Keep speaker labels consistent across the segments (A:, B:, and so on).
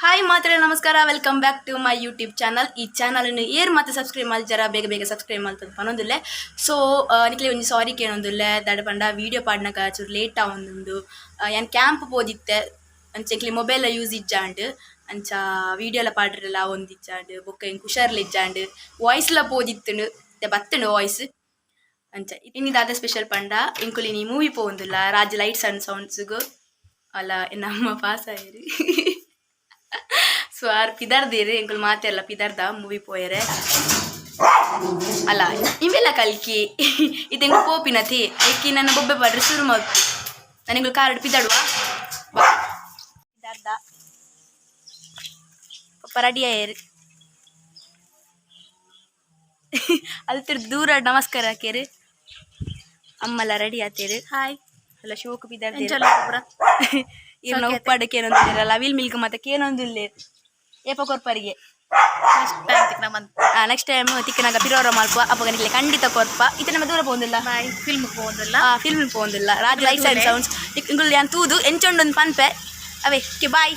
A: Hi ಮಾತ್ರ ನಮಸ್ಕಾರ, welcome back to my YouTube channel. ಈ ಚಾನಲ್ ಏರ್ ಮತ್ತೆ ಸಬ್ಸ್ಕ್ರೈಬ್ ಮಲ್ಜರ, ಬೇಗ ಬೇಗ ಸಬ್ಸ್ಕ್ರೈಬ್ ಮಲ್ತದ ಪನೊಂದುಲ್ಲೆ. ಸೊ ನಿಕ್ಲೆ ಒಂಜಿ ಸಾರಿ ಕೇನೊಂದುಲ್ಲೆ. ದಾದ ಪಂಡ ವೀಡಿಯೋ ಪಾಡ್ನಗ ಚೂರು ಲೇಟ್ ಆವೊಂದುಂಡು. ಯಾನ್ ಕ್ಯಾಂಪ್ ಪೋದಿತ್ತೆ. ಅಂಚ ಎಂಕ್ಲೆ ಮೊಬೈಲ್ ಯೂಸ್ ಇಜ್ಜಾಂಡ್. ಅಂಚ ವೀಡಿಯೋಲ ಪಾಡ್ರೆಲ ಆವೊಂದಿಜ್ಜಾಂಡ್. ಬೊಕ್ಕ ಎಂಕ್ ಹುಷಾರ್ಲ ಇಜ್ಜಾಂಡ್, ವಾಯ್ಸ್ಲ ಪೋದಿತ್ತುಂಡು, ಇತ್ತೆ ಬತ್ತುಂಡು ವಾಯ್ಸ್. ಅಂಚ ಇನಿ ದಾದ ಸ್ಪೆಷಲ್ ಪಂಡ, ಎಂಕುಲು ಇನಿ ಮೂವಿ ಪೋವೊಂದುಲ್ಲ, ರಾಜ್ ಲೈಟ್ಸ್ ಅಂಡ್ ಸೌಂಡ್ಸ್ಗು. ಅಲ್ಲ, ನಮ್ಮ ಪಾಸ್ ಆಯೆರ್. ಸೊ ಆರ್ ಪಿದರ್ದೇರು, ಎಂಕುಲು ಮಾತೆರ್ಲ ಪಿದರ್ದ ಮೂವಿ ಪೋಯೆರೆ. ಅಲ್ಲ, ಇವೆಲ್ಲ ಕಲ್ಕಿ ಇದು ಎಂಕು ಪೋಪಿನತಿ ಐಕಿ ನನ್ನ ಬೊಬ್ಬೆ ಪಾಡ್ರೆ ಶುರು ಮಲ್ತು. ನಾನು ಎಂಕುಲು ಕಾರಡ್ ಪಿದಾಡುವ ಬಾ. ಪಿದರ್ದ ಪಪ್ಪ ರೆಡಿ ಆಯೆರ್. ಅಲ್ತಿರ್ ದೂರ ನಮಸ್ಕಾರ ಹಾಕೇರು. ಅಮ್ಮಲ್ಲ ರೆಡಿ ಆತೇರು.
B: ಹಾಯ್.
A: ಅಲ್ಲ, ಶೋಕು ಪಿದರ್ದೇರು.
B: ಎಂಚಲ್ಲ ಪೂರ?
A: ಇರ್ನ ಉಪ್ಪಾಡಕ್ಕೆ ಏನೊಂದಿಲ್ಲ, ಅವಿಲ್ ಮಿಲ್ಕ್ ಮತ್ತೆ ಕೇನೊಂದಿಲ್ಲ. ಏಪ ಕೊರ್ಪರಿಗೆ?
B: ನೆಕ್ಸ್ಟ್ ಟೈಮ್ ತಿಕ್ನ ಮಂತ್.
A: ನೆಕ್ಸ್ಟ್ ಟೈಮ್ ತಿಕ್ಕನಾಗ ಪಿರೋರ ಮಲ್ಪ, ಅಪ್ಪಗ ನಿಕ್ಲೆ ಖಂಡಿತ ಕೊರ್ಪ. ಇತ್ತೆ ನಮ್ಮ ದೂರ ಪೋಂದಿಲ್ಲ.
B: ಬಾಯ್. ಫಿಲ್ಮ್ ಪೋವೊಂದುಲ್ಲ.
A: ಫಿಲ್ಮ್ ಪೋಂದಿಲ್ಲ, ರಾಜ್ ಲೈಟ್ಸ್ ಅಂಡ್ ಸೌಂಡ್ಸ್. ಇಂಗುಲ್ ಯಾನ್ ತೂದು ಎಂಚೊಂಡೊಂದು ಪನ್ಪೆ ಅವೇ. K, bye.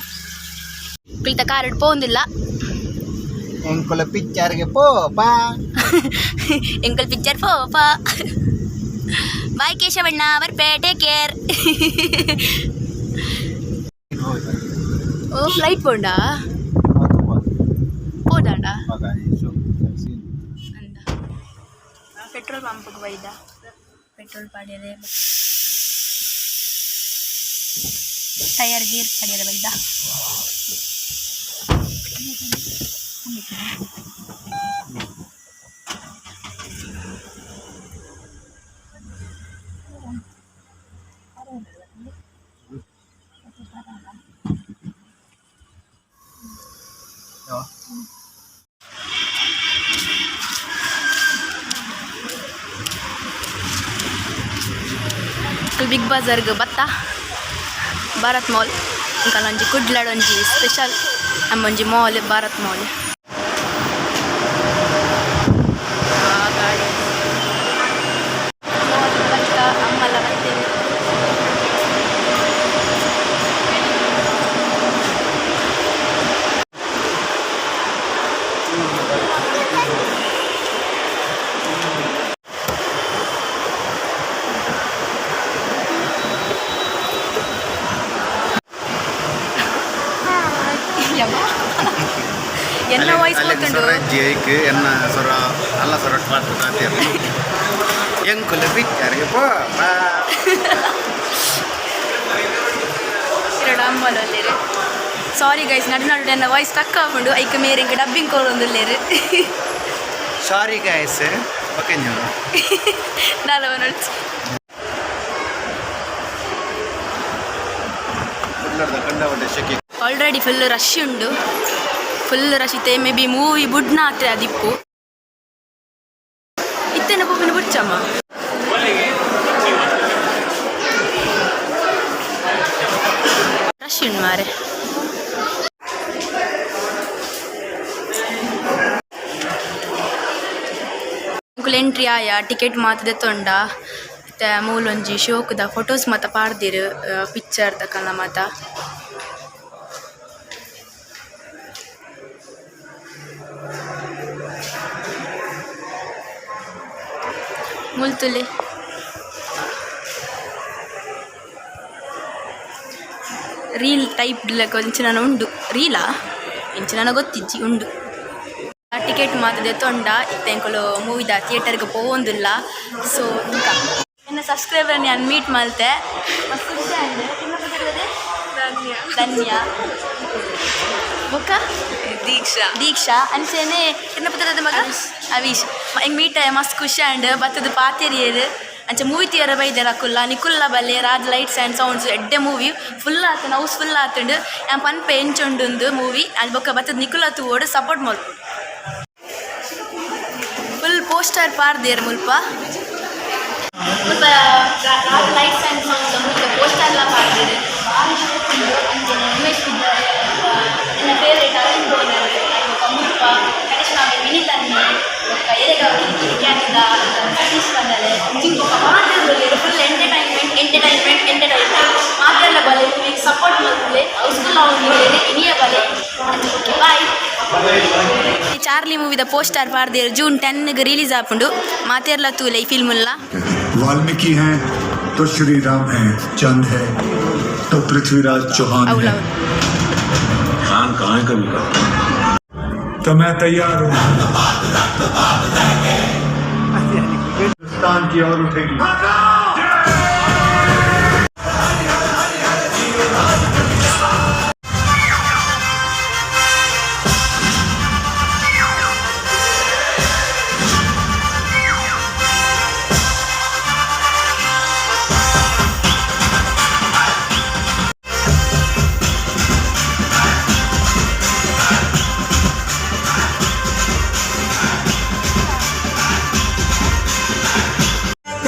A: ಕುಳಿತ ಕಾರಡ್ ಪೋಂದಿಲ್ಲ.
C: ಎಂಕುಲ ಪಿಕ್ಚರ್ಗೆ ಪೋಪಾ.
A: ಎಂಕಲ್ ಪಿಕ್ಚರ್ ಪೋಪ. ಬಾಯ್ ಕೇಶವಣ್ಣ, ಬರ್ಪೆ, ಟೇಕ್ ಕೇರ್. ಓ, ಫ್ಲೈಟ್ ಪೋಂಡಾ? ಪೋದಾಂಡ. ಅಂದ ಪೆಟ್ರೋಲ್ ಪಂಪ್ಗೆ ಬೈದ, ಪೆಟ್ರೋಲ್ ಪಾಡ್ಯರೆ, ಟೈರ್ ಗೀರ್ ಪಾಡ್ಯರೆ ಬೈದ. ಬಿಗ್ ಬಾಜಾರ್ಗ್ ಬತ್ತ, ಭಾರತ್ ಮಾಲ್. ಒಂಜಿ ಕುಡ್ಲಡ್ ಒಂಜಿ ಸ್ಪೆಷಲ್ ನಮ್ಮೊಂಜಿ ಮಾಲ್, ಭಾರತ್ ಮಾಲ್. ಗಾಡಿ ಬತ್ತ, ಅಮ್ಮಲ್ಲ ಬತ್ತೇವೆ. ಎನ್ನ ವಾಯ್ಸ್ ಗೊತ್ತುಂಡು.
C: ಜೇಕ್ ಎನ್ನ ಸೊರ ಅಲ್ಲ, ಸೊರ ಪಾತ್ರ ತಾತೇರು. ಎಂಕುಲ ಪಿಕ್ಚರ್ಗೆ ಪೋಪಾ.
A: ಎರಡು ಅಮ್ಮಲಲ್ಲೇರು. ಸಾರಿ ಗೈಸ್, ನಡು ನಡು ಎನ್ನ ವಾಯ್ಸ್ ಟಕ್ ಆಪುಂಡು. ಐಕ್ ಮೇರೆ ಇಂಕ ಡಬ್ಬಿಂಗ್ ಕೊರೊಂದುಲ್ಲೇರು.
C: Sorry guys, okay.
A: ದಾಲ ನೋಡ್ಚಿ.
C: ಕುಡ್ಲದ ಕಂಡವಡೆ ಶೆಕೆ.
A: ಆಲ್ರೆಡಿ ಫುಲ್ ರಶ್ ಉಂಡು, ಫುಲ್ ರಶ್ ಇತ್ತೆ. ಮೇ ಬಿ ಮೂವಿ ಬುಡ್ನ ಆತ್ರೆ ಅದಿಪ್ಪು. ಇತ್ತೆನ ಪೋಪಿನ ಬುಡ್ಚಮ್ಮ. ರಶ್ ಉಂಡು ಮಾರೆ. ಅಂಕುಲ್ ಎಂಟ್ರಿ ಆಯ, ಟಿಕೆಟ್ ಮಾತ ದೆತ್ತೊಂಡ. ಇತ್ತೆ ಮೂಲೊಂಜಿ ಶೋಕುದ ಫೋಟೋಸ್ ಮಾತ ಪಾಡ್ದೆರ್, ಪಿಕ್ಚರ್ ದಕಲ್ನ ಮಾತ. ಮುಲ್ತುಲೆ ರೀಲ್ ಟೈಪ್ ಲೆಕ್ಕ ಒಂಚಿನ ಉಂಡು. ರೀಲಾ ಎಂಚಿನ ಗೊತ್ತಿಜ್ಜಿ, ಉಂಡು. ಟಿಕೆಟ್ ಮಾತ ದೆತ್ತೊಂಡ. ಇತ್ತೆ ಎಂಕುಲು ಮೂವಿದ ಥಿಯೇಟರ್ಗೆ ಪೋವೊಂದುಲ್ಲ. ಸೊ ತೂಕ, ಎನ್ನ ಸಬ್ಸ್ಕ್ರೈಬರ್ ಯಾನ್ ಮೀಟ್ ಮಲ್ತೆ, ಮಸ್ತ್ ಖುಷಿ ಆಂಡ್.
B: ಧನ್ಯ.
A: ಧನ್ಯ, ಬೊಕ್ಕ?
B: ದೀಕ್ಷಾ.
A: ದೀಕ್ಷಾ. ಅಂಚೆನೆ ಎನ್ನ ಪುದರದ ಮಗ ಅವೀಶ್. ಎಂಕ್ ಮೀಟ್ ಮಸ್ತ್ ಖುಷಿ ಆಂಡ್. ಬತ್ತದ ಪಾತೆರಿಯೆರ್. ಅಂಚ ಮೂವಿ ಥಿಯೇಟರ್ ಬೈದೆರ್ ಅಕುಲ್ಲ. ನಿಕುಲ್ಲ ಬಲ್ಲೆ, ರಾಜ್ ಲೈಟ್ಸ್ ಆ್ಯಂಡ್ ಸೌಂಡ್ಸ್. ಎಡ್ಡೆ ಮೂವಿ, ಫುಲ್ ಆತುಂಡು, ಹೌಸ್ ಫುಲ್ ಆತುಂಡು. ಯಾನ್ ಪನ್ಪೆ ಎಂಚ ಉಂಡುಂದು ಮೂವಿ ಅಲ್ಲಿ. ಬೊಕ್ಕ ಬತ್ತದ ನಿಕುಲ್ಲ ತೂವೊಡು, ಸಪೋರ್ಟ್ ಮಲ್ಪೊಡು. ಫುಲ್ ಪೋಸ್ಟರ್ ಪಾಡ್ದೆರ್ ಮುಲ್ಪ. ಮುಲ್ಪ ರಾಜ್ ಲೈಟ್ಸ್ ಆ್ಯಂಡ್ ಸೌಂಡ್ಸ್ ಮುಲ್ಪ ಪೋಸ್ಟರ್ಲ ಪಾಡ್ದೆರ್. ಬಾರಿ ಶೋಕು ಉಂಡು. ಅಂಚೆನೆ ಉಮೇಶ್ ಪುಜಾರಿ, ಎನ್ನ ಫೇವರೇಟ್ ಅರವಿಂದ್ ಗೋನರ್, ಬೊಕ್ಕ ಮುಲ್ಪ ಗಣೇಶ್ ಮಾಮಿ, ವಿನೀತ್ ಅಣ್ಣೆ, ಬೊಕ್ಕ ಎರೆಗಾವಿ ಖ್ಯಾತಿದ ಸತೀಶ್ ಬಂದಲೆ, ಬೊಕ್ಕ ಮಾತೆರ್ಲ ಉಲ್ಲೆರ್. Full entertainment, entertainment, entertainment. ಮಾತೆರ್ಲ ಬಲೆ, ಮೂವಿಗ್ ಸಪೋರ್ಟ್ ಮಲ್ಪುಲೆ. ಹೌಸ್ಫುಲ್ ಆವೊಂದುಲ್ಲೆರ್. ಇನಿಯ ಬಲೆ. ಚಾರ್ಲಿ ಮೂವಿದ ಪೋಸ್ಟರ್ ಪಾಡ್ದೇರು. ಜೂನ್ 10ಗ್ ರಿಲೀಸ್ ಆಪುಂಡು. ಮಾತೇರ್ಲ ತೂಲೆ ಈ ಫಿಲ್ಮ್ಲ.
D: वाल्मीकि हैं तो श्री राम हैं, चंद है तो पृथ्वीराज चौहान
A: అవుಲ.
D: है।
E: खान कहाँ है कभी का?
D: तो मैं तैयार हूं। हिंदुस्तान की ओर उठेगी।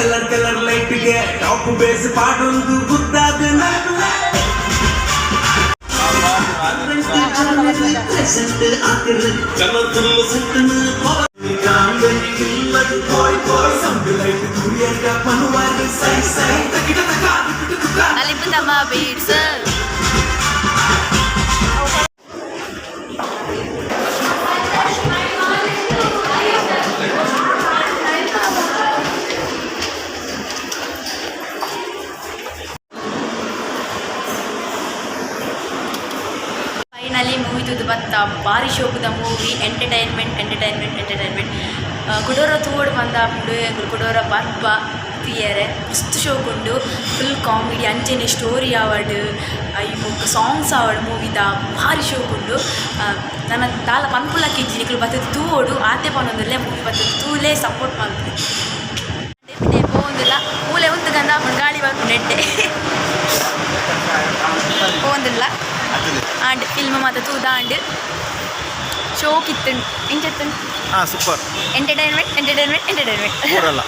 F: ಕಲರ್ ಕಲರ್ ಲೈಟ್ಗೆ ಟಾಪ್ ಬೇಸ್ ಪಾಡೊಂದು ಗುದ್ದಾದ ನಡುವೆ
A: ಅಲಿಪುತಮ್ಮ ಬೀಡ್ಸ್. ಫೈನಲಿ ಮೂವಿ ತೂದು ಬತ್ತ. ಬಾರಿ ಶೋಕುದ ಮೂವಿ. Entertainment, entertainment, entertainment. ಕುಡೋರ ತೂವೊಡು ಪಂದಾಪುಂಡು. ಎಂಕುಲು ಕುಡೋರ ಬರ್ಪ ತೂಯೆರೆ. ಮಸ್ತ್ ಶೋಕುಂಡು. ಫುಲ್ ಕಾಮಿಡಿ, ಅಂಚೆನೆ ಸ್ಟೋರಿ ಆವಡ್, ಈ ಬೊಕ್ಕ ಸಾಂಗ್ಸ್ ಆವಡ್, ಮೂವಿದ ಭಾರಿ ಶೋಕುಂಡು. ನನ ದಾಲ ಪನ್ಪುಲಕ್ಕಿಜ್ಜಿ. ನಿಕುಲು ಬತ್ತುದು ತೂವೊಡು, ಆತೆ ಪನೊಂದುಲ್ಲೆ. ಮೂವಿ ಬತ್ತುದು ತೂಲೆ, ಸಪೋರ್ಟ್ ಮಲ್ಪುಲೆ. ಪೋವೊಂದುಲ್ಲ. ಮೂಲೆ ಉಂತುಗಂದ ಗಾಳಿ ಬರ್ಪುಂಡು ಎಡ್ಡೆ. ಪೋವೊಂದುಲ್ಲ. ಆಂಡ್ ಫಿಲ್ಮ್ ಮಾತ ತೂದಾಂಡ್. ಶೋಕ್ ಇತ್ತುಂಡು. ಎಂಚ ಇತ್ತುಂಡು?
C: ಹಾಂ, ಸೂಪರ್.
A: Entertainment, entertainment, entertainment.
C: ಪೂರಲ್ಲ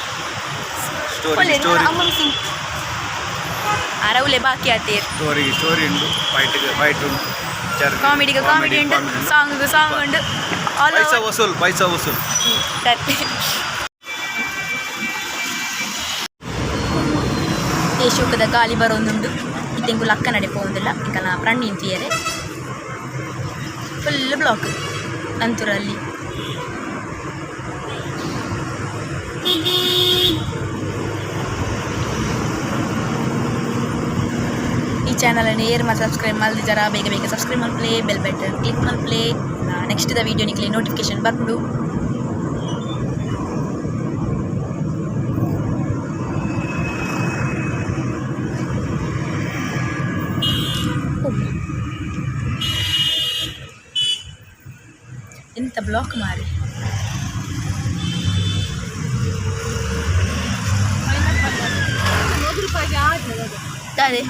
C: ಸ್ಟೋರಿ ಸ್ಟೋರಿ.
A: ಅರವುಲೆ ಬಾಕಿ ಆತೇರ್.
C: ಸ್ಟೋರಿ ಸ್ಟೋರಿ ಉಂಟು, ಫೈಟ್ಗೆ ಫೈಟ್ ಉಂಟು.
A: ಕಾಮಿಡಿಗೆ ಕಾಮಿಡಿ ಉಂಟು, ಸಾಂಗ್ಗೆ ಸಾಂಗ್ ಉಂಟು. ಆಲ್
C: ಪೈಸಾ ವಸೂಲ್, ಪೈಸಾ ವಸೂಲ್.
A: ಸರಿ. ಶೋಕದ ಗಾಳಿ ಬರೋಂದುಂಡು. ಇತ್ತೆಂಕುಲು ಅಕ್ಕ ನಡೆ ಪೋವೊಂದುಲ್ಲ. ಎಂಕಲ್ನ ಫ್ರೆಂಡ್ ಇಂತಿಯರೆ. ಫುಲ್ ಬ್ಲಾಕ್ ನಂತೂರಲ್ಲಿ. ಈ ಚಾನಲ್ ಏರ್ ಮಾತ ಸಬ್ಸ್ಕ್ರೈಬ್ ಮಲ್ದಿಜರ, ಬೇಗ ಬೇಗ ಸಬ್ಸ್ಕ್ರೈಬ್ ಮಲ್ಪಲೆ, ಬೆಲ್ ಬಟನ್ ಕ್ಲಿಕ್ ಮಲ್ಪಲೆ. ನೆಕ್ಸ್ಟ್ the video ನಿಕ್ಲೆ ನೋಟಿಫಿಕೇಶನ್ ಬರ್ಪುಂಡು. ಎಂತ ಬ್ಲಾಕ್ ಮಾರೆ! ದಾದೆ?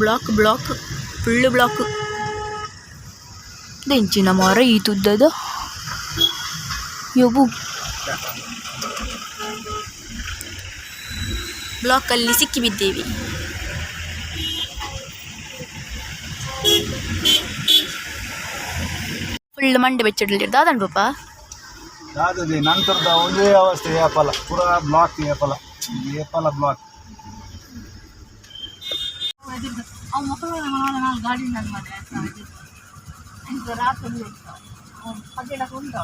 A: Block, block, full block. ದೆಂಚಿನ ಮಾರ ಈ ತುದ್ದದ ಯೋಬು. ಬ್ಲಾಕಲ್ಲಿ ಸಿಕ್ಕಿಬಿದ್ದೇವೆ. ಫುಲ್ ಮಂಡೆ ಬೆಚ್ಚಿಡ್ಲಿ. ದಾದನ್ ಪಾಪ.
C: ದಾದದಿ ನಂತರದ ಒಂದೇ ಅವಸ್ಥೆ. ಏಪಲ ಪೂರಾ ಬ್ಲಾಕ್, ಏಪಲ ಏಪಲ ಬ್ಲಾಕ್.
B: ಅವು ಮಕ್ಕಳು ನಾಲ್ ಗಾಡಿ ಮಾರೆ ರಾತ್ರಿ ಪಗಡ ಉಂಟು.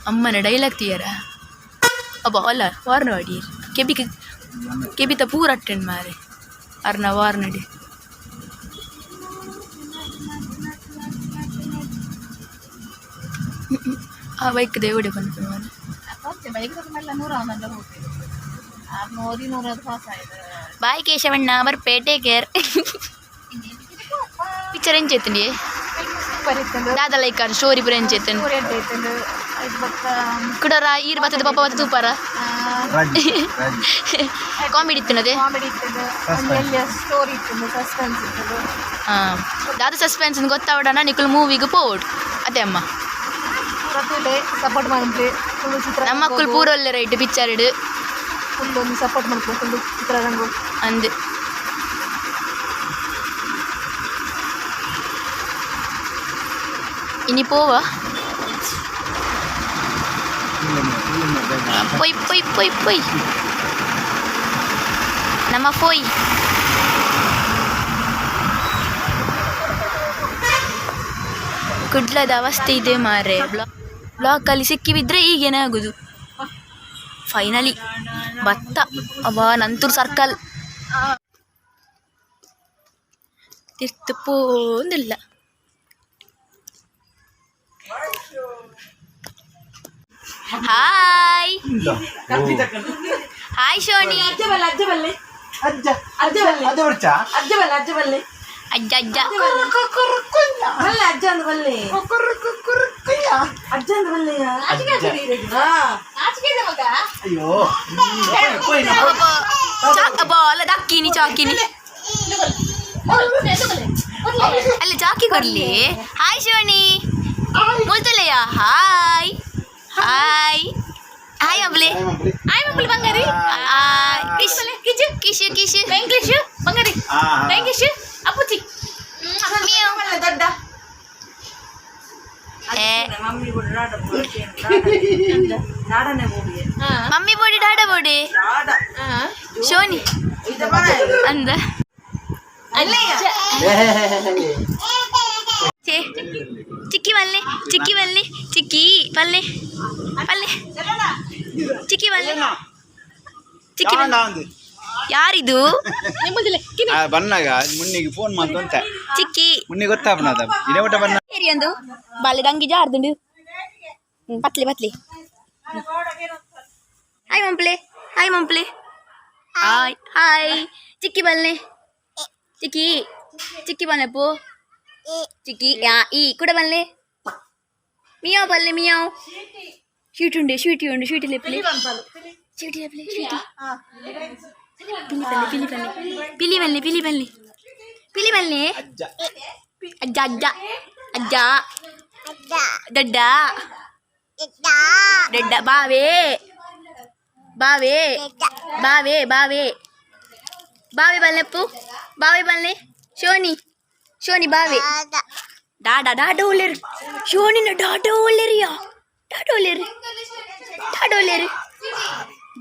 A: ಅಮ್ಮನ ಡೈಲಾಗ್ ತೀಯರ. ಅಬ್ಬ ಅಲ್ಲ, ವಾರ್ನ ಅಡಿಯರ್. ಕೆಬಿಗೆ ಕೆಬಿತ ಪೂರ ಅಟ್ಟೆಂಡ್ ಮಾರೆ ಅರ್ನ ವಾರ್ನಡಿ. ಆ ಬೈಕ್ ದೇವಡೆ ಬಂತು ಮಾರೆ.
B: ಬೈಕ್ ಮೇಲೆ 100 ಆಮೇಲೆ ಹೋಗ್ತೀವಿ. 600 100 ಪಾಸ್ ಆಯ್ತು.
A: ಬಾಯ್ ಕೇಶವಣ್ಣ, ಬರ್ಪೆ. Take care. ಪಿಕ್ಚರ್ ಎಂಚೆತ್ತಂಡಿ?
B: ಸೂಪರ್ ಇತ್ತು.
A: ದಾದ ಲೈಕ್ ಸ್ಟೋರಿ ಪೂರ ಎಂಚೆತ್ತಂಡು?
B: ಸ್ಟೋರಿ ಎಂತ ಇತ್ತು ಇದು ಬೊಕ್ಕ.
A: ಕುಡರ ಈರ್ ಬತ್ತದ ಪಾಪ ಬತ್ತ ತೂಪಾರ.
C: ರಾಜಿ ರಾಜಿ.
A: ಕಾಮಿಡಿ ಇತ್ತನದೆ.
B: ಕಾಮಿಡಿ ಇತ್ತು, ಒಂದು ಸ್ಟೋರಿ ಇತ್ತು, ಸಸ್ಪೆನ್ಸ್ ಇತ್ತು.
A: ಹಾಂ, ದಾದ ಸಸ್ಪೆನ್ಸ್ ಗೊತ್ತಾವಡಣ ನಿಕುಲು ಮೂವಿಗೆ ಪೋಡ್ ಅದೇ ಅಮ್ಮ.
B: ಪೂರ ಸಪೋರ್ಟ್ ಮಾಡಿದ್ರಿ ಫುಲ್ ಚಿತ್ರ.
A: ನಮ್ಮ ಮಕ್ಕಳು ಪೂರ ಒಳ್ಳೆ ರೈಟ್ ಪಿಕ್ಚರ್ ಇಡು.
B: ಫುಲ್ ಒಂದು ಸಪೋರ್ಟ್ ಮಾಡ್ಬೇಕು ಫುಲ್ ಚಿತ್ರರಂಗ.
A: ಅಂದ್ ಇನಿ ಪೋವ. ಪೊಯ್ ಪೊಯ್ ಪೊಯ್ ಪೊಯ್ ನಮ್ಮ ಪೊಯ್. ಕುಡ್ಲದ ಅವಸ್ಥೆ ಇದೆ ಮಾರೆ. ಬ್ಲಾಕಲ್ಲಿ ಸಿಕ್ಕಿ ಬಿದ್ದರೆ ಈಗೇನೇ ಆಗುದು. ಫೈನಲಿ ಭತ್ತ ಅವ ನಂತೂರು ಸರ್ಕಲ್ ತಿರ್ತು ಪೋಂದಿಲ್ಲ. ಹಾಯ್ ಹಾಯ್ ಶೋನಿ. ಅಜ್ಜ ಅಜ್ಜ. ಅಬ್ಬಾ, ಅಲ್ಲ ದಕ್ಕಿನಿ ಚಾಕಿನಿ ಅಲ್ಲ ಚಾಕಿ ಕೊರ್ಲಿ. ಹಾಯ್ ಶಿವಣಿ ಮುಲ್ತಲೆಯ. ಹಾಯ್ ಹಾಯ್ ಹಾಯ್ ಅಂಬ್ಲಿ. ಹಾಯ್ ಅಂಬ್ಲಿ ಬಂಗಾರಿ. ಕಿಶ್ ಕಿಶು ಕಿಶು ಕಿಶು ವೆಂಕಟೇಶ್ ಬಂಗಾರಿ ವೆಂಕಟೇಶ್ ಅಪ್ಪುಚಿ.
B: ದೊಡ್ಡ.
A: ಮಮ್ಮಿ ಬೋಡಿ ಡಾಡ ಬೋಡಿ ಶೋನಿ ಅಂದ. ಚೇ ಚಿಕ್ಕಿ ಬಲ್ಲೆ ಚಿಕ್ಕಿ ಬಲ್ಲೆ ಚಿಕ್ಕಿ ಪಲ್ಲೆ ಪಲ್ಲೆ ಚಿಕ್ಕಿ ಬಲ್ಲೆ ಚಿಕ್ಕಿ ಬಲ್ಲೆ. ಯಾರಿದು?
C: ಬನ್ನಾಗ ಮುನ್ನಿಗೆ ಫೋನ್ ಮಾಡ್ತಂತೆ.
A: ಚಿಕ್ಕಿ.
C: ಮುನ್ನಿ ಗೊತ್ತಾಪನದ ಇದೇ ಊಟ ಬನ್ನ.
A: ಒಂದು ಬಾಲೆ ದಂಗಿ ಜಾರ್ದುಂಡು. ಪತ್ಲಿ ಪತ್ಲಿ. ಹಾಯ್ ಮಂಪ್ಲೆ ಹಾಯ್ ಮಂಪ್ಲೆ ಹಾಯ್ ಹಾಯ್ ಚಿಕ್ಕಿ ಬಲ್ಲೆ ಚಿಕ್ಕಿ ಚಿಕ್ಕಿ ಬಲ್ಲೆ ಪೋ ಚಿಕ್ಕಿ ಯಾ ಈ ಕೂಡ ಬಲ್ಲೆ ಮಿಯಾವ್ ಬಲ್ಲೆ ಮಿಯಾವ್. ಶೀಟ್ ಉಂಡೆ ಶೀಟಿ ಉಂಡು ಶೀಟಿ ಲೆಪ್ಲೆ ಶೀಟಿ ಲೆಪ್ಲೆ ಶೀಟಿ ಪಿಲಿ ಬಲ್ಲೆ ಪಿಲಿ ಬಲ್ಲೆ ಪಿಲಿ ಬಲ್ಲೆ ಪಿಲಿ ಬಲ್ಲೆ ಪಿಲಿ ಬಲ್ಲೆ. ಅಜ್ಜ ಅಜ್ಜ ಅಜ್ಜ ದಡ್ಡ ದಡ್ಡ ಬಾವೆ ಬಾವೆ ಬಾವೆ ಬಾವೆ ಬಾವೆ ಬಲ್ಲೆಪ್ಪು ಬಾವೆ ಬಲ್ಲೆ ಶೋನಿ ಶೋನಿ ಬಾವೆ ಡಾಡಾ ಡಾಡ ಒಳ್ಳೆರು ಶೋನಿನ ಡಾಡ ಒಳ್ಳೆರಿಯಾ ಡಾಡ ಒಳ್ಳೆರು ಡಾಡ ಒಳ್ಳೆರು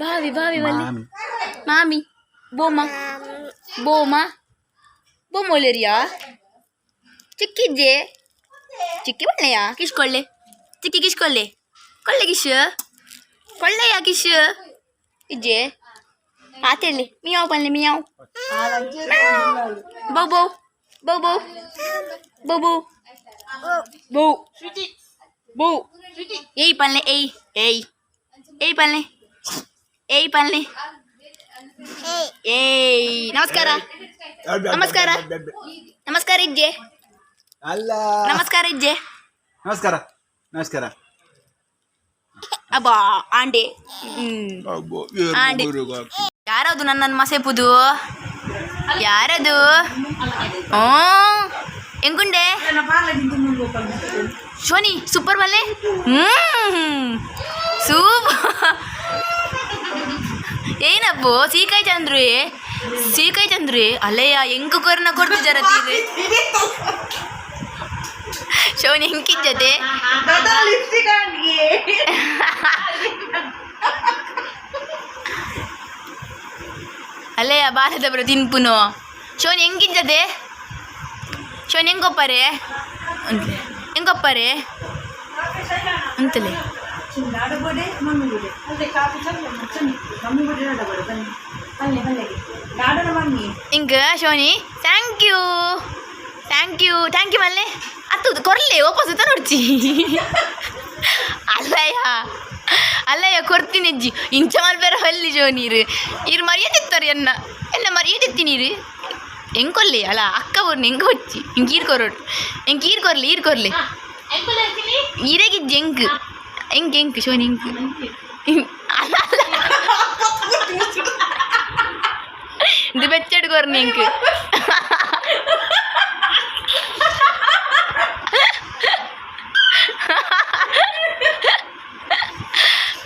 A: ಬಾವಿ ಬಾವಿ ಬಲ್ಲೆ ಮಾಮಿ ಬೋಮ ಬೋಮ ಬೋಮ ಒಳ್ಳೆರಿಯಾ ಚಿಕ್ಕಿದ್ದೆ ಚಿಕ್ಕಿ ಬಲ್ಲೆಯಾ ಕಿಶ್ಕೊಳ್ಳೆ ಚಿಕ್ಕಿ ಕಿಶ್ಕೊಳ್ಳೆ ಕೊಳ್ಳೆ ಕಿಶ್ ಕೊಳ್ಳೆಯಾ ಕಿಶ್ ಇಜ್ಜೆ ಪಾತೇಳಿ ಮಿಯಾವ್ ಪಲ್ಲೆ ಮಿಯಾವ್ ಬೌ ಬೌ ಬೌ ಬೌ ಬೌ ಬೌ ಬೌ ಬೌ ಏಯ್ ಪಲ್ಲೆ ಏಯ್ ಏಯ್ ಏಯ್ ಪಲ್ಲೆ ಏಯ್ ಪಲ್ಲೆ ಏಯ್. ನಮಸ್ಕಾರ ನಮಸ್ಕಾರ ನಮಸ್ಕಾರ ಇಜ್ಜೆ.
C: ಅಲ್ಲ.
A: ನಮಸ್ಕಾರ ಇಜ್ಜೆ.
C: ನಮಸ್ಕಾರ ನಮಸ್ಕಾರ.
A: ಅಬ್ಬಾ ಆಂಡೆ ಆಂಡೆ. ಯಾರದು ನನ್ನನ್ನು ಮಸೆಪುದು ಯಾರದು? ಹ್ಞೂ ಹೆಂಗುಂಡೆ ಶೋನಿ ಸೂಪರ್ ಮಲ್ಲೆ. ಸೂಪ್ ಏನಪ್ಪು ಸೀಕಾಯ್ ಚಂದ್ರು ಸೀಕಾಯ್ ಚಂದ್ರು ಅಲ್ಲಯ್ಯ ಎಂಕು ಕೊರ್ನ ಕೊಡ್ತು ಜರ ತೀರು ಶೋನಿ ಹೆಂಕಿಜ್ಜತೆ. ಅಲ್ಲಯ್ಯ ಬಾಲದಬ್ರ ತಿನ್ಪುನು ಶೋನಿ ಹೆಂಗಿಜ್ಜತೆ ಶೋನಿ ಹೆಂಗೊಪ್ಪರೆ ಅಂತಲೇ ಹೆಂಗೊಪ್ಪರೆ ಅಂತಲೇ. ಇಂಕ ಶೋನಿ thank you thank you thank you ಮಲ್ಲೆ ಅತ್ತು ಕೊರ್ಲೆ ವಾಪಸ್ ನೋಡ್ಚಿ. ಅಲ್ಲಯ್ಯ ಅಲ್ಲಯ್ಯ ಕೊರ್ತೀನಿ ಅಜ್ಜಿ ಇಂಚ ಮಲ್ಪೆರ ಹೊಲ್ಲಿ ಜೋ ನೀರು ಇರು ಮರ್ಯಾದಿತ್ತಾರೆ ಎನ್ನ ಎಲ್ಲ ಮರ್ಯಾದಿತ್ತಿ ನೀರು ಎಂಕೊಲ್ಲೆ ಅಲ್ಲ ಅಕ್ಕ ಊರ್ನ ಎಂಕ ಹೊಚ್ಚಿ ಇಂಕ ಈರ್ ಕೊರೋಡು ಎಂಕ ಈರ್ ಕೊರ್ಲಿ ಈರ್ ಕೊರ್ಲಿ ಈರೆಗಿಜ್ಜಿ ಎಂಕ್ ಎಂಕ್ ಎಂಕ್ ಶೋನಿ ಎಂಕ್ ಅಲ್ಲ ಅಲ್ಲ ಇದು ಬೆಚ್ಚಡ್ ಕೊರ್ನಿ ಎಂಕ್.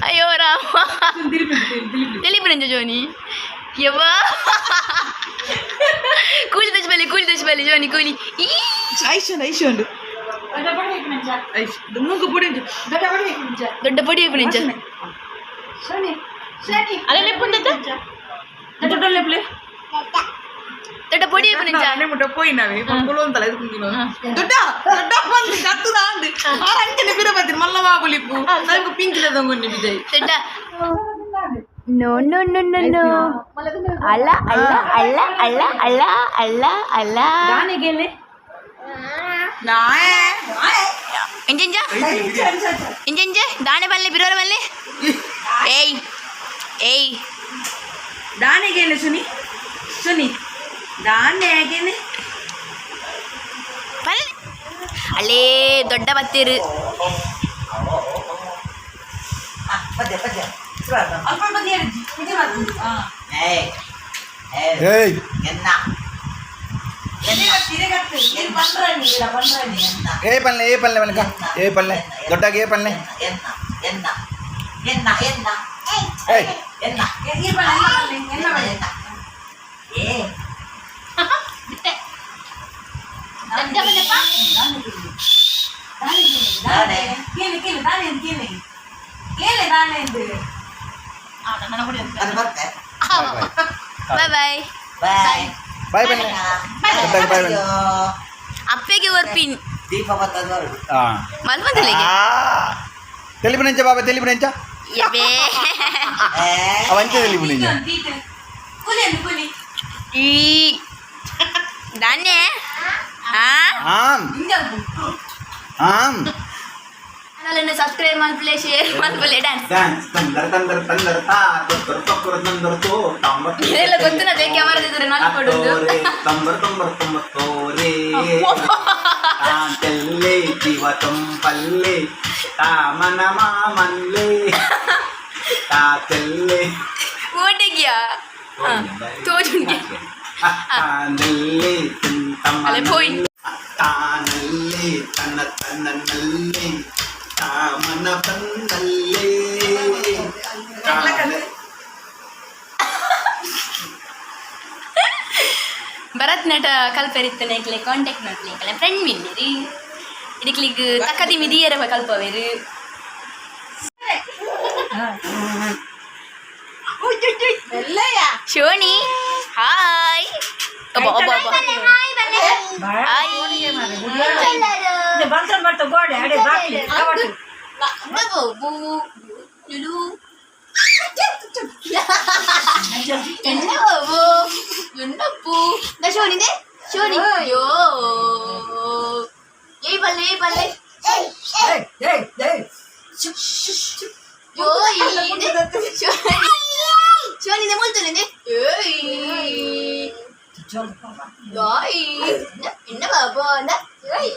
A: ಅಯ್ಯೋ ರಾಮ తెలిపినంజ జోని ಯವ್ವಾ ಕೂಲಿ ದಶ್ ಬಲಿ ಕೂಲಿ ದಶ್ ಬಲಿ ಜೋನಿ ಕೂಲಿ.
B: ಐಶೋಂಡು ಐಶೋಂಡು.
A: ದೊಡ್ಡ ಪೊಡಿ ಆಪುನಿಂಚ. ದೊಡ್ಡ ಪೊಡಿ ಆಪುನಿಂಚ.
B: ದೊಡ್ಡ ದೊಡ್ಡ ಬಂದು ಕತ್ತದ ಅಂದು ಆರು ಪಿರ ಬರ್ತೀನಿ ಮಲ್ಲ ಬಾಬುಲಿಪ್ಪು ಪಿಂಕಿಲದಂಗುಂಡಿ ಬಿಜಯ್.
A: ದೊಡ್ಡ. No no no no no, ಅಲ್ಲ ಅಲ್ಲ ಅಲ್ಲ ಅಲ್ಲ ಅಲ್ಲ ಅಲ್ಲ ಅಲ್ಲ. ಇಂಜ ಇಂಜ ಇಂಜ ದಾಣೆ ಬಲ್ಲೆ ಬಿರೋರ ಬಲ್ಲೆ. ಏಯ್ ಏಯ್.
B: ದಾನೆಗೇನೆ ಸುನಿ ಸುನಿ ದಾನೆ ಹೇಗೇನೆ?
A: ಬಲ್ಲೆ ಅಲ್ಲೇ ದೊಡ್ಡ ಬತ್ತೀರು.
C: ಏಯ್. ಏ ಪಲ್ಲೆ, ಏ ಪಲ್ಲೆ ಮನಕ, ಏ ಪಲ್ಲೆ ದೊಡ್ಡಾಗಿ, ಏ ಪಲ್ಲೆ. ಏಯ್.
A: Boy boy.
C: ಬಾಯ್ ಪಲ್ಲೆ, ದೊಡ್ಡಾಗಿ ಬಾಯ್ ಪಲ್ಲೆ.
A: ಅಪ್ಪೆಗೆ ಒರ್ಪಿನ್.
F: ದೀಪ.
C: ಹಾಂ.
A: ಮಲ್ಪಂದಲೆಗೆ.
C: ತೆಲಿಪುನೆಂಚ ಬಾಬಾ, ತೆಲಿಪುನೆಂಚ?
A: ಎಬೇ.
C: ಅವಂಚ ತೆಲಿಪುನೆಂಚ?
A: ಈ ದಾನ್ಯ ಆ.
C: ಆಮ್ ಆಮ್.
A: ಚಾನಲ್ ಸಬ್ಸ್ಕ್ರೈಬ್ ಮಲ್ಪಲೆ, ಶೇರ್ ಮಲ್ಪಲೆ, ಡ್ಯಾನ್ಸ್.
C: ಡ್ಯಾನ್ಸ್ ತಂದರ ತಂದರ ತಂದರ ತಾ ತೊಕ್ಕರ ತೊಕ್ಕರ ತಂದರ ತೋ ತಾಂಬ.
A: ಇದೆಲ್ಲ ಗೊತ್ತಿನದೇ ಕ್ಯಾಮರಾದಿದ್ರೆ ನಾನು ಕೊಡುದು.
C: ತಂಬರ ತಂಬರ ತಂಬ ತೋರೆ ತಾಂತೆಲ್ಲೆ ಜೀವ ತಂಪಲ್ಲೆ ತಾಮನ ಮಾಮಲ್ಲೆ ತಾತೆಲ್ಲೆ.
A: ಓಟೆಗ್ಯಾ ತೋಜುಂಗೆ.
C: ತಾನಲ್ಲೆ.
A: ಅಲೆ ಪೋಯ್.
C: ತಾನಲ್ಲೆ ತನ್ನ ತನ್ನಲ್ಲೇ ತಾಮನ ಬಂದಲ್ಲೇ ತಾನೆ.
A: ಭರತನಾಟ ಕಲ್ಪರಿತ್ತನೆ ಇಕ್ಲೆ ಕಾಂಟ್ಯಾಕ್ಟ್ ಮಾಡ್ಲಿ. ಇಕ್ಲೆ ಫ್ರೆಂಡ್ ಮಿಲ್ಲಿರಿ, ಇದಕ್ಲಿಗ್ ತಕ್ಕದಿ ಮಿದಿಯರ ಕಲ್ಪವೇರು. ಶೋಣಿ ಹಾಯ್. ಒಬ್ಬ ಒಬ್ಬ ಒಬ್ಬ ಹಾಯ್.
B: ಗೋಡೆ ಅಡೆ ಬಾಕ್ಲಿ.
A: లులు ఎన్న బాబు ఎన్నప్పు నా షోనిదే షోని అయ్యో. ఏ పల్లె, ఏ పల్లె. యో షోని షోనిదే ముల్తునిదే. ఏయ్ யாய் என்ன பாபா ஏய்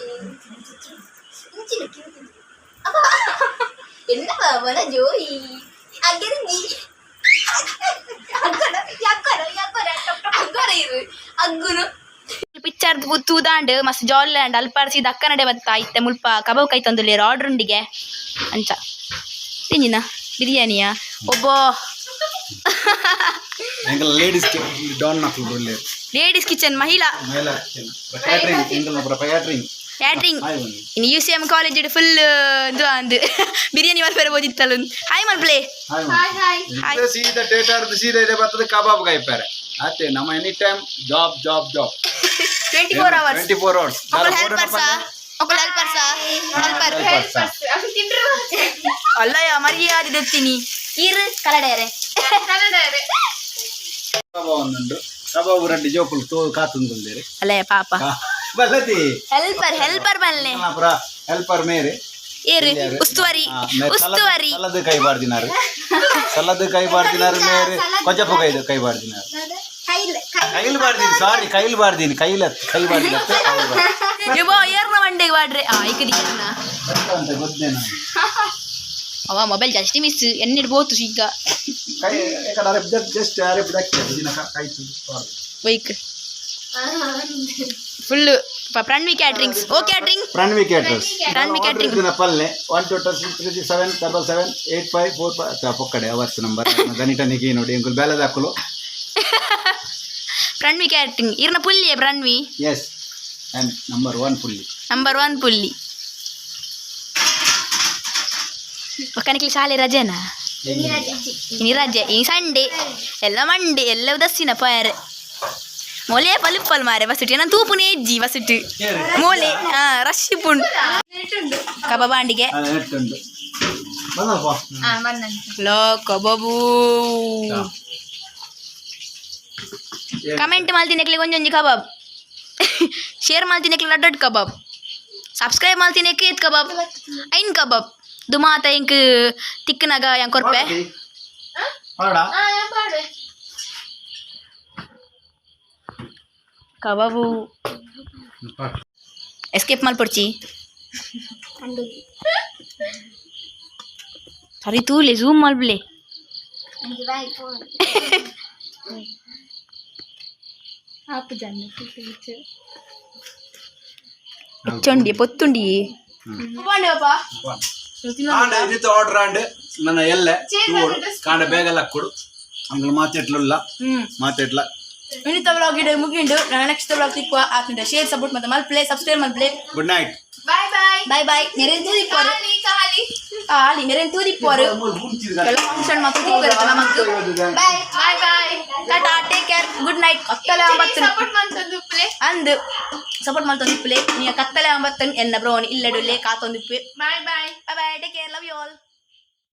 A: என்ன ಬಾಬಾ ಜೋಯಿ ಅಗ್ಗರಿಂಜಿ ಅಗ್ಗರ ಅಗ್ಗರ ಅಗ್ಗರ ಅಗ್ಗರ ಇರು ಅಗ್ಗುನು ಪಿಕ್ಚರ್ ತೂದಾಂಡ್ ಮಸ್ತ್ ಜಾಲಿ ಅಂಡ್ ಅಲ್ಪಾರ್ಸಿ ದಕ್ಕನಡೆ ಬತ್ತ ಇತ್ತೆ ಮುಲ್ಪ ಕಬಾಬ್ ಕೈ ತಂದುಲ್ಲೇರು ಆರ್ಡರ್ ಉಂಡಿಗೆ ಅಂಚ ತಿಂಜಿನ ಬಿರಿಯಾನಿಯಾ ಒಬ್ಬ.
C: ಎಂಕಲ್ ಲೇಡೀಸ್ ಡಾನ್ ನಕ್ಲು.
A: ಲೇಡೀಸ್ ಕಿಚನ್ ಮಹಿಳಾ.
C: ಮಹಿಳಾ ಕ್ಯಾಟ್ರಿಂಗ್, ಎಂಕಲ್ ಕ್ಯಾಟ್ರಿಂಗ್.
A: ಕ್ಯಾಟ್ರಿಂಗ್.
C: ಹಾಯ್ ಬನ್ನಿ.
A: ಇನ್ನು U C M college full ಇದು ಅಂದು ಬಿರಿಯಾನಿ ಮಲ್ಪೆರೆ ಬೋದಿತ್ತಲ್ಲ. ಹಾಯ್ ಮಲ್ಪ್ಲೆ.
C: ಹಾಯ್.
A: ಹಾಯ್.
C: ಸೀದಾ ಥಿಯೇಟರ್ ಸೀದಾ ಇದೆ ಬರ್ತದೆ ಕಬಾಬ್ ಕಾಯ್ಪಾರೆ ಅತ್ತೆ. ನಮ್ಮ any time job job job.
A: 24 hours.
C: 24 hours.
A: ಒಕ್ಕಳು ಹೆಲ್ಪರ್ಸಾ, ಒಕ್ಕಳು ಹೆಲ್ಪರ್ಸಾ, helper ಅಲ್ಲಯ್ಯ ಮರ್ಯಾದೆ ದೆತ್ತೀನಿ ಇರು ಕಲಡೇರೆ.
C: ಕಬಾಬ್ ಒಂದುಂಡು, ಕಬಾಬ್ ರೆಡ್ಡಿ ಜೋಕುಲು ತೋ ಕಾತುಂದುಲ್ದೇರಿ.
A: ಅಲ್ಲಯ್ಯ ಪಾಪ.
C: ಬಲ್ಲತಿ.
A: ಹೆಲ್ಪರ್ ಹೆಲ್ಪರ್ ಬಲ್ಲೆ.
C: ಪುರ ಹೆಲ್ಪರ್ ಮೇರೆ.
A: ಏರು ಉಸ್ತುವಾರಿ ಉಸ್ತುವಾರಿ.
C: ಸಲದ ಕೈ ಬಾರ್ದಿನಾರು, ಸಲದ ಕೈ ಬಾರ್ದಿನಾರು ಮೇರೆ. ಕೊಜಪು ಕೈದು ಕೈ ಬಾರ್ದಿನಾರು, ಕೈಲ್ ಬಾರ್ದಿನಿ, ಸಾರಿ, ಕೈಲ್ ಬಾರ್ದಿನಿ, ಕೈಲ ಕೈ ಬಾರ್ದಿನ.
A: ಯುವ ಏರ್ನ ಮಂಡೆಗೆ ಬಾಡ್ರೆ ಆ ಇಕದಿ ಏರ್ನ.
C: ಅಂತ ಗೊತ್ತೇ ನಾನು.
A: ಅವ ಮೊಬೈಲ್ ಜಾಸ್ತಿ ಮಿಸ್ ಎನ್ನಿಡ್ ಬೋತು ಈಗ.
C: ಕೈ ಎಕಡೆ ಅರೆ ಜಸ್ಟ್ ಅರೆ ದಕ್ಕೆ ದಿನ ಕೈ.
A: ಬೈಕ್ ಫುಲ್ ಪ್ರಣವಿ ಕ್ಯಾಟ್ರಿಂಗ್ಸ್ ಓ catering.
C: Pranavi caterers.
A: Pranavi catering.
C: ದಿನ ಪಲ್ಲೆ 1 2 3 7 77 8 5 4 5 ಪೊಕ್ಕಡೆ ಅವರ್ಸ್ ನಂಬರ್ ದನಿಟನಿಗೆ ನೋಡಿ ಎಂಕುಲು ಬೇಲದಾಕುಲು.
A: ಪ್ರಣವಿ ಕ್ಯಾಟ್ರಿಂಗ್ ಇರ್ನ ಪುಲ್ಲಿಯೇ ಪ್ರಣವಿ.
C: S and number 1 ಪುಲ್ಲಿ.
A: ನಂಬರ್ 1 ಪುಲ್ಲಿ. ಒಕ್ಕನಿಕ್ಲಿ ಶಾಲೆ ರಜೆನಾ? ಇನಿ ರಜೆ, ಈ ಸಂಡೇ ಎಲ್ಲ ಮಂಡೆ ಎಲ್ಲ ಉದಸ್ಸಿನ ಪಾಯರೆ. ಮೊಲೆ ಪಲುಪ್ಪಲ್ ಮಾರೆ ಬಸ್ಸುಟ್ಟು ನಾನು ತೂಪುನೇ ಇಜ್ಜಿ ಬಸ್ಸುಟ್ಟು ಮೋಲೆ. ಹಾ, ರಶ್ ಪುಂಡು ಕಬಾಬ್ ಅಂಡಿಗೆ.
C: ಉಂಟು ಬಂದಪ್ಪ.
A: ಲೋ ಕಬಾಬು. ಕಮೆಂಟ್ ಮಲ್ತಿನಕ್ಲೆ ಒಂಜೊಂಜಿ ಕಬಾಬ್, ಶೇರ್ ಮಲ್ತಿನಕ್ಲೆ ರಡ್ಡ್ ರಡ್ಡ್ ಕಬಾಬ್, ಸಬ್ಸ್ಕ್ರೈಬ್ ಮಲ್ತಿನಕ್ಕೆ ಏತ್ ಕಬಾಬ್? ಐನ್ ಕಬಾಬ್. ದುಮಾತ ಇಂಕ್ ತಿಕ್ಕನಾಗ ಯಾಂಗ್ ಕೊರ್ಪೆ.
C: ಪಾಡ.
A: ಕಬಾಬು ಎಸ್ಕೇಪ್ ಮಲ್ಪೊಡ್ಚಿ. ಸರಿ, ತೂಲೆ, ಝೂಮ್ ಮಲ್ಪಲೆ. ಚೊಂಡಿ ಪೊತ್ತುಂಡಿ.
C: ಆಂಡ ಇನ್ನಿತ ಆರ್ಡರ್ ಆಂಡ್ ನನ್ನ ಎಲ್ಲೆ ತೂವೊಡು ಕಾಂಡ ಬೇಗ ಲಕ್ಕೊಡು ಅಂಗ್ಲ ಮಾತೆಟ್ಲುಲ್ಲ. ಮಾತೆಟ್ಲ.
A: ಇನ್ನಿತ ವ್ಲಾಗ್ ಇಡ ಮುಗಿಂಡು. ನಾನು ನೆಕ್ಸ್ಟ್ ವ್ಲಾಗ್ ತಿಕ್ಕುವ. ಆತ್ಮಿಟ ಶೇರ್ ಸಪೋರ್ಟ್ ಮತ್ತೆ ಮಲ್ಪ್ಲೆ, ಸಬ್ಸ್ಕ್ರೈಬ್ ಮಲ್ಪ್ಲೆ.
C: Good night.
A: Bye bye. ನೆರೆನ್ ತೂದಿಪ್ಪೋರು, ಆಲಿ ನೆರೆನ್ ತೂದಿಪ್ಪೋರು. ಕೆಲವು ಫಂಕ್ಷನ್ ಮಾತ್ರ ತಿಕ್ಕುವ ನಮಕ್. Bye bye, tata, take care, good night. ಕತ್ತಲೆ ಒಂಬತ್ತು ಅಂದು ಸಪೋರ್ಟ್ ಮಲ್ತೊಂದಿಪ್ಪುಲೆ. ನೀ ಕತ್ತಲೆ 9 ಎನ್ನ ಬ್ರೋನ್ ಇಲ್ಲಡುಲ್ಲೆ ಕಾತೊಂದಿಪ್ಪು. Bye bye, bye, take care, love you all.